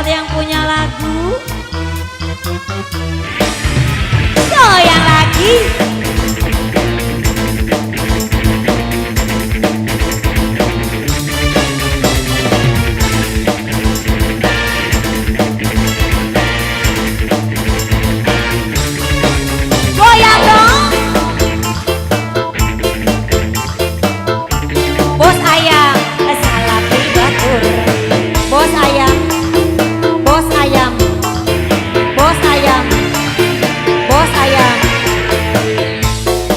buat yang punya lagu. Goyang lagi. Goyang dong. Bos ayam, salah batur. Bos ayam, bos ayam, bos ayam, bos ayam,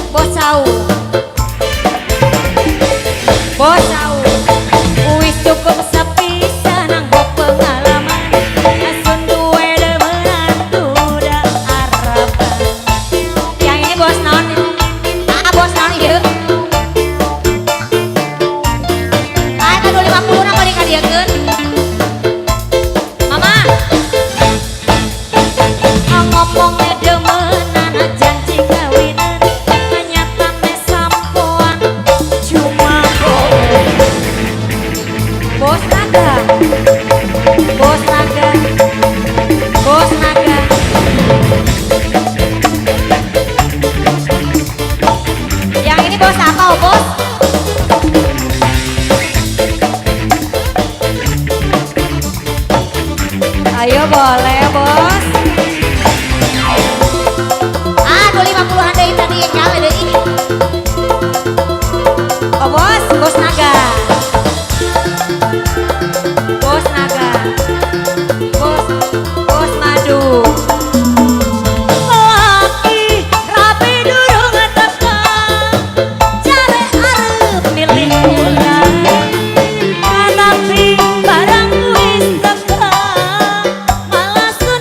bos cau, bos cau. Wis cukup sepi senang go pengalaman. Asun duwe demenan duda Araban. Yang ini bos naon? Ah, bos naon ieu? Ah, eta 250 na bari kadieukeun. Mama. Ngomongnya demenan janji kawinan, nyatane sampoan cuma bohong. Bos naga, bos naga, bos naga. Yang ini bos apa, oh, bos? Ayo boleh bos. Ah, 250-an deui tadi nyale deui. Oh bos, bos naga. Bos naga. Bos, bos madu. Laki rapi durung teka. Jare arep milih kula. Tapi barang wis teka. Malah sun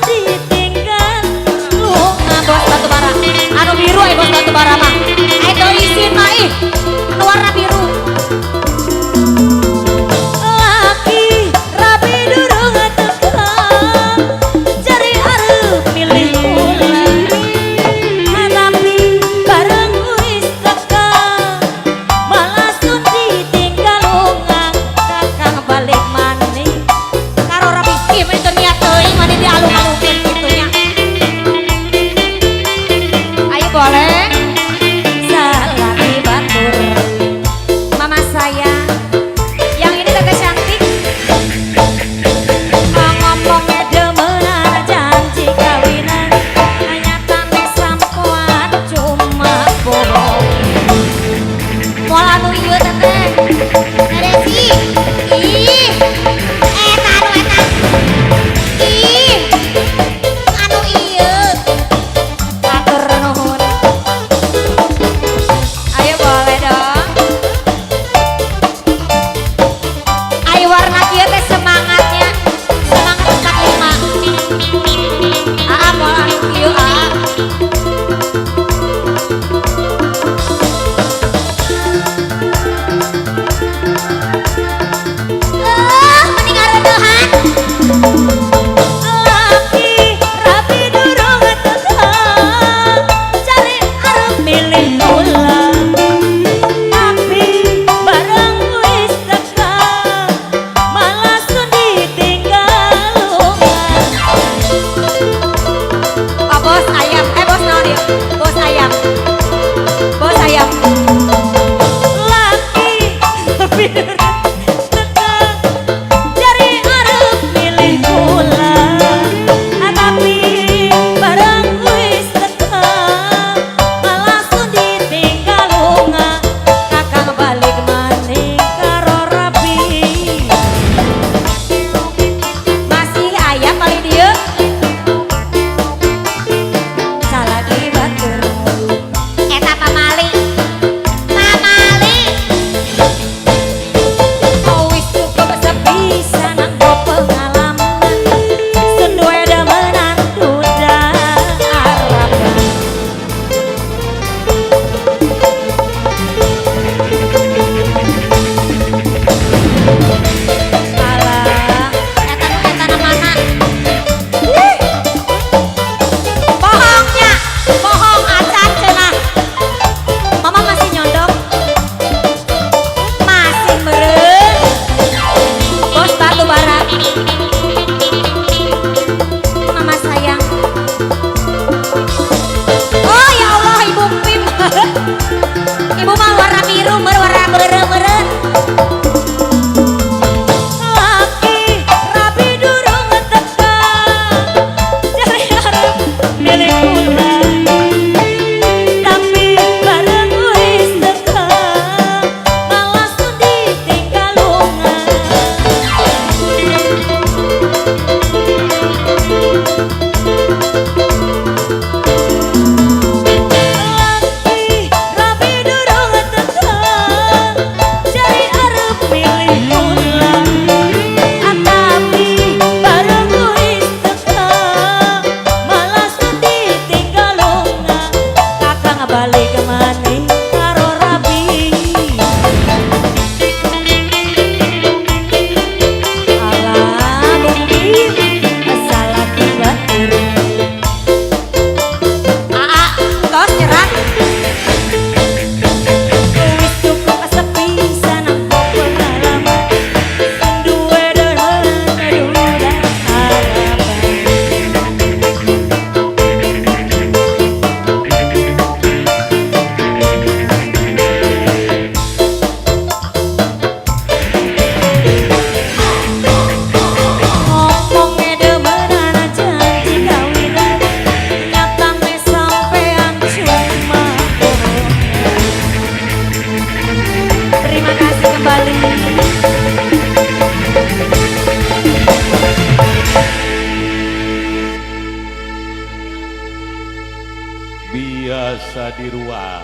Biasa di luar.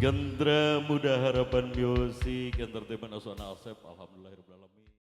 Gendra Muda Harapan Music Entertainment Nasional Sep. Alhamdulillah.